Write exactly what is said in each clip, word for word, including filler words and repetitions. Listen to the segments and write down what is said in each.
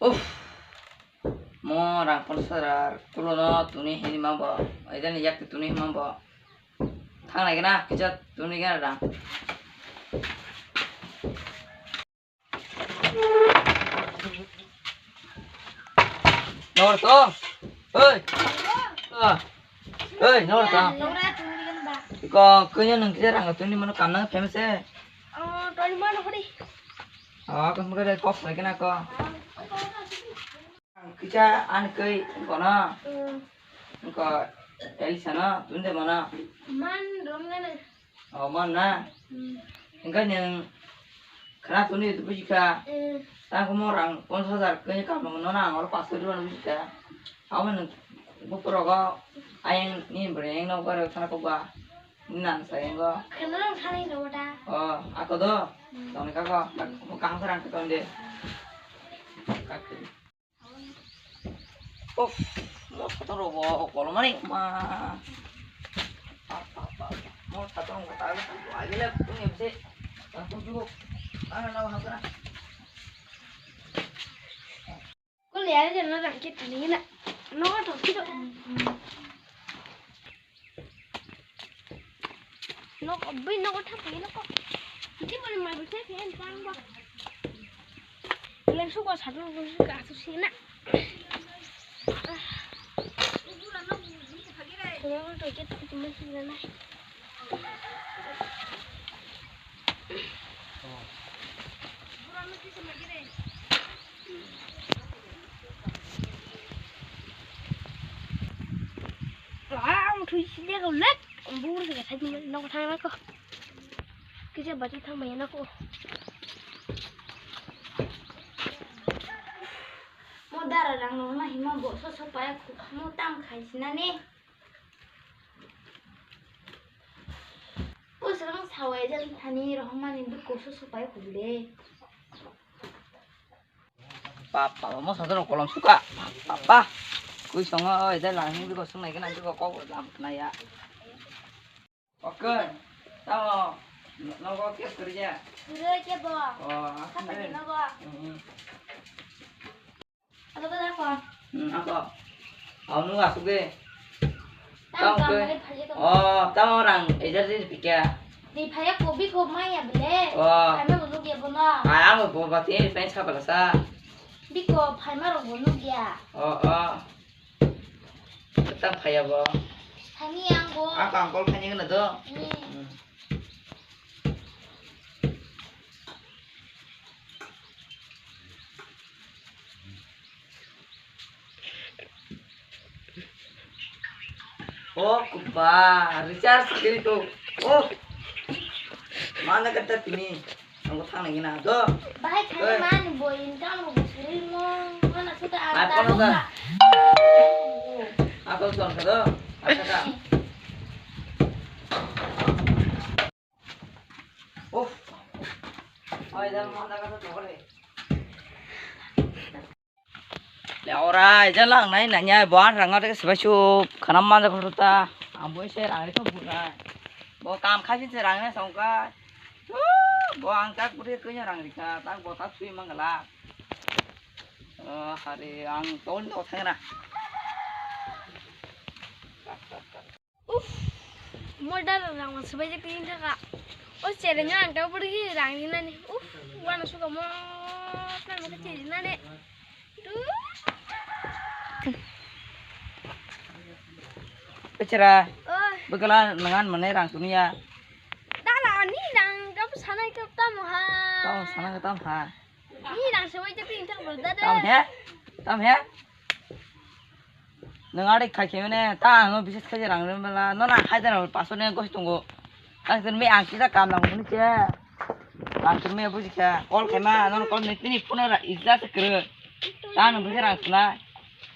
Uff, mo rang ponchas hajar kulo no tuni hini mambo, aida ni yak tuni hini mambo. Thang nai gana kisa tuni gana rang. Nor to, oi, ah, oi, nor to. Ko, kanya nung kisa rang tuni mano kam nang famous eh. Oh, toni mano hori. Oh, kau semoga dari kok lagi nak kok. Kisa an kai kono. Hmm. Ko Elisa no tunde mana. Man dong na. Oh, man na. Hmm. Engka neng kena tuni itu bujika. Hmm. Tang ko mo rang ponchas hajar kai kam no na ang oro pas ko dua bujika. Awan neng bupro ko ayang ni breng no ko thana ko ba. Nan sayang ko. Kena rang thani no ta. Oh, ako do. Hmm. Tong ka ko. Mo kang sarang ko tonde. Uff, mo satong rok bo kolomani ma. Mo satong rok ta agile kung ebse. Aku juga. Ana na hakana. Kul ya je no rang kit ni na. No to kit. Nok, bai nok thang phai nok. Kiti bole mai bwsai phai ang tang ba. Leng suko sadung bwsai ka su sina. Leng to ke tak tu mai sina na. Ah, ang thui sini aku lek. Bur sini saya tinggal nak thang nak. Kita baca thang banyak nak. Mo dara rang nong na hima bo so so paya khu mo tang khai sina ni. Usrang sawai jan thani rohmani dukko so so paya khu de. Papa, mo sa kolom suka. Papa. Kui songo oi dai lang ni biko sungai kena biko kok lam kena ya. Oke. Tamo. Nogo kes kerja. Kerja ke bo. Oh, aku Apa deh. Di nogo? Hmm. Apa tuh apa? Hmm, apa? Anu aku ge. Tamo Tamo kamu ke. Ini balik ke. Oh, tamo orang ejar sih pikir. Di paya kopi kop maya bele. Oh. Kami belum dia bono. Ah, aku bawa batin pengen siapa lah sa. Biko phaima rok bo nukya. Oh, oh. Tang phaya bo. Thani ang bo. Ang kang kol khaini gana do. Hmm. Hmm. Oh, kupa, recharge kiri tu. Oh. Mana kata tini? Ang thang lagi na do. Bahai thani man bo income bo suri mo. Mana suka Ai, ata kono da. Apa tuan kado? Apa kata? Uff. Ai, dan mana kata tu kore? Le ora ija lang nai nanya bo an rang ate sebai su khanam manja khorta. Ang bo se rang ri kho bura. Bo kam khai se rang na song ka. Bo ang tak buri kanya rang ri ka tak bo tak sui mangala. Oh, hari ang ton do thang na. Uff, mo dara rang ma subai je tin taka. O chere nya ang ta buri rang ni nani. Uff, wana suka mo na mo chere nani. Tu. Pechera. Oh. Bekala lengan mana rang tunia. Dala ni rang kamu sana ikut tamu ha. Tamu sana ikut tamu ha. Ni rang subai je tin taka beri dada. Tamu he? Tamu he? Nang ari khai khe mene ta ang bises khai rang rem bela no na hai dana paso ne gos tongo. Ang tin me ang kisa kam lang ni che. Ang tin me buji kha call khai ma no call ni tini phone ra ija se kre. Ta no bisi rang sna.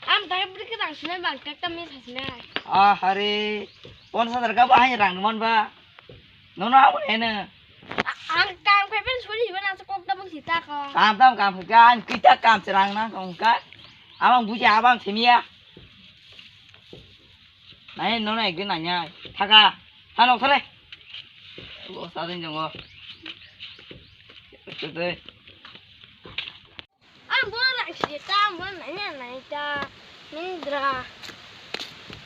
Am ta bri ke rang sna bang tak ta me sa sna. Ah hari. Pon sa dar ka ba hai rang man ba. Nono abo heno. A-, ang kam khai pen suri hiba nang kok tabuk sita ko. Kam tam kam khai kan kita kam serang nang kong ka. Abang buja abang semia. Nai nono ekdin nanya. Thaka. Thanok thare. O sadin jongo. Tete. Ang bono rang Kita mo nanya nanya ta mindra.